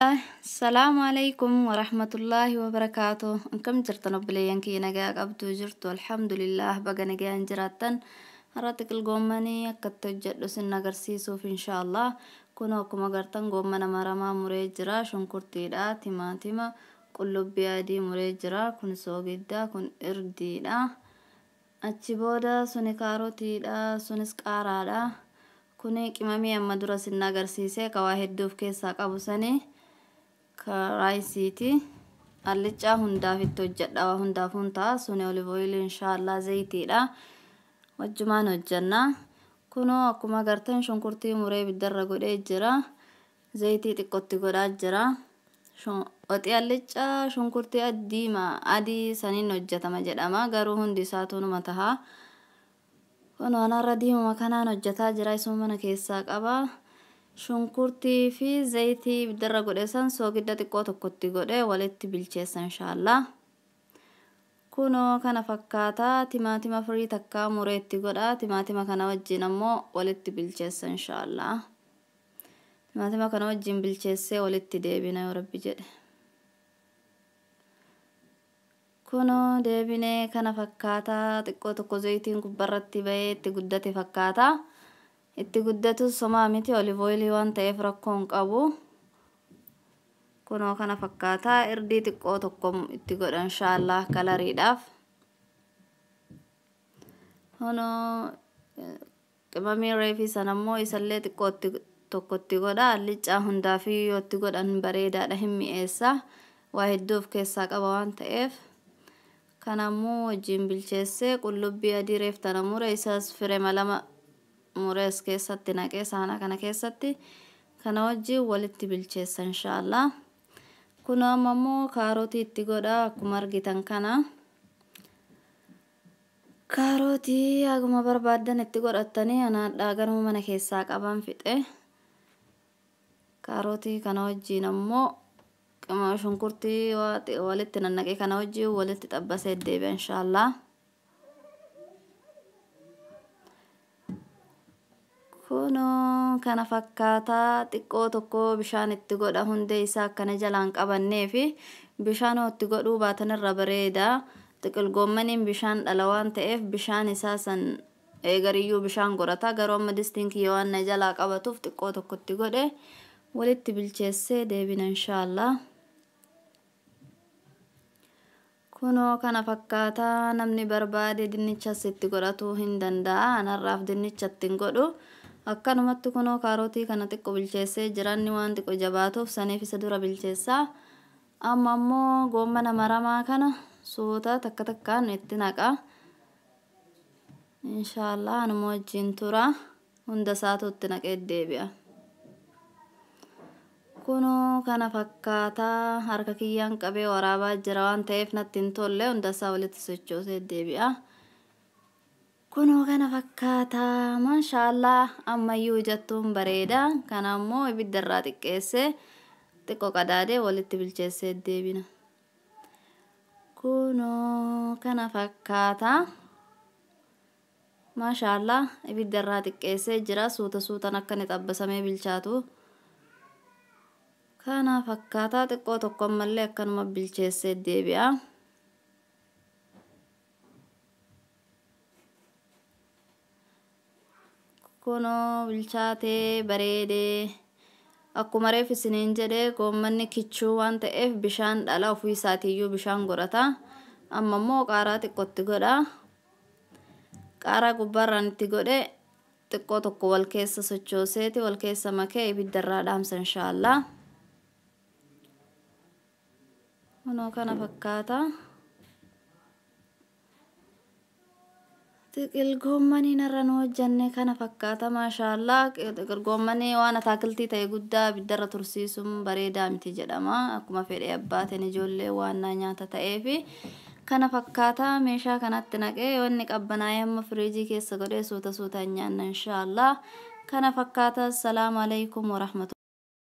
Asalaamu alaikum warahmatullaahi wabarakaatu. Akkam jirtan obboleeyyan kiyya? Nagaa qabdu jirtu? Alhamdulillah, baga nagaan jiraattan. Har'a xiqil goommanii akkatti hojjedhu sin agarsiisuuf inshaallah. Kun akkuma agartan goommana maramaa muree jira, shunkurtiidha, timaatima, qullubbii adii muree jira, kun soogidda, kun irdiidha. Achi booda suni kaarotiidha, sunis qaaraadha. Kuni qimamii amma dura sin agarsiise ka waa hedduu of keessaa qabu sanii raayisiiti. Allichaa hundaaf itti hojjedha, waa hundaaf ta'a. Suni olive oil, inshaallah zayitiidha. Wajjumaan hojjenna. Kunoo akkuma agartan shunkurtii muree ibiddarra godhee jira. Zayitii xiqqootti godhaa jira. Waxii allichaa shunkurtii diimaa adii saniin hojjetama jedhama. Garuu hundi isaatu numa taha. Kunoo anarra diimuma kanaan hojjetaa jira. Isuma mana keessaa qaba. Shunkurtii fi zayitii ibiddarra godhe san soogidda xiqqoo tokkotti godhe walitti bilcheessa inshaallah. Kunoo kana fakkaata. Timaatima firii takkaa mureetti godha. Timaatima kana wajjin ammoo walitti bilcheessa inshaallah. Timaatima kana wajjin bilcheessee walitti deebina yoo rabbi jedhe. Kunoo deebinee kana fakkaata. Xiqqoo tokko zayitiin gubbarratti bahee itti guddate fakkaata. Itti guddatus somaa miti, olive oilii waan ta'eef rakkoo hin qabu. Kunoo kana fakkaata. Irdii xiqqoo tokko itti godha inshaallah kalariidhaaf. Kunoo qimamii reefii sana immoo isallee xiqqoo tokkotti godha. Allichaa hundaaf yoo itti godhan bareedaadha, hin mi'eessa. Waa hedduu of keessaa qaba waan ta'eef. Kanammoo wajjin bilcheessee qullubbii adii reef tana mure isas firema lama muree as keessatti naqee saana kana keessatti kana wajjin walitti bilcheessa inshaallah. Kun amma immoo kaarotii itti godha akkuma argitan kana. Kaarotii haguma barbaaddan itti godhattanii, anaadhaa garuma mana keessaa qaban fixe. Kaarotii kana wajjin ammoo shunkurtii walitti nannaqee kana wajjin walitti xabbasee deebi'a inshaallah. Kunoo kana fakkaataa. Xiqqoo tokko bishaan itti godha, hundee isaa akkana jalaan qabannee fi bishaan itti godhuu baatan irra bareeda. Xiqil goommaniin bishaan dhala waan ta'eef bishaan isaa san eegariyyuu bishaan godhata. Garuu amma distiin kiyya waan na jalaa qabatuuf xiqqoo tokko itti godhe walitti bilcheessee deebina inshaallah. Kunoo kana fakkaataa. Namni barbaade dinnichas itti godhatuu hin danda'a. Anarraaf dinnicha itti hin godhu. Akkanumatti kunoo kaarotii kana xiqqoo bilcheessee jiranni waan xiqqoo jabaatuuf saniif isa dura bilcheessaa. Amma ammoo goommana maramaa kana suuta takka takkaan itti naqa. Inshaallah anuma wajjin tura. Hunda isaatu itti naqee deebi'a. Kunoo kana fakkaataa. Harka kiyyaan qabee waraabaa jira waan ta'eef natti hin tolle, hunda isaa walitti sochoosee deebi'a. Kunoo kana fakkaataa, maashaallah, ammayyuu jettuun bareeda. Kana ammoo ibidda irraa xiqqeessee xiqqoo qadaadee walitti bilcheessee deebina. Kunoo kana fakkaataa. Maashaallah, ibidda irraa xiqqeessee jira, suuta suutaan akka inni xabbasamee bilchaatu. Kana fakkaataa. Xiqqoo tokko ammallee akkanuma bilcheessee deebi'a. Kunoo bilchaatee bareedee. Akkuma reef isiniin jedhee goommanni kichuu waan ta'eef bishaan dhala, ofii isaatiiyyuu bishaan godhata. Amma immoo qaaraa xiqqootti godha. Qaaraa gubbaarraan itti godhe xiqqoo tokko wal keessa sochooseeti wal keessa makee ibiddarraa dhaamsa inshaallah. Kunoo kana fakkaata. Xiqil goommaniin irra nu hojjenne kana fakkaata, maashaallah. Xiqil goommanii waan ataakiltii ta'e guddaa ibiddarra tursiisuun bareedaa miti jedhama. Akkuma fedhe abbaateen ijoollee waan nyaata ta'eefi kana fakkaata. Meeshaa kanatti naqee yoo inni qabbanaa'ee amma firiijii keessa godhee suuta suutaan nyaanna inshaallah. Kana fakkaata. Assalaamu alaikum warahmatullahi.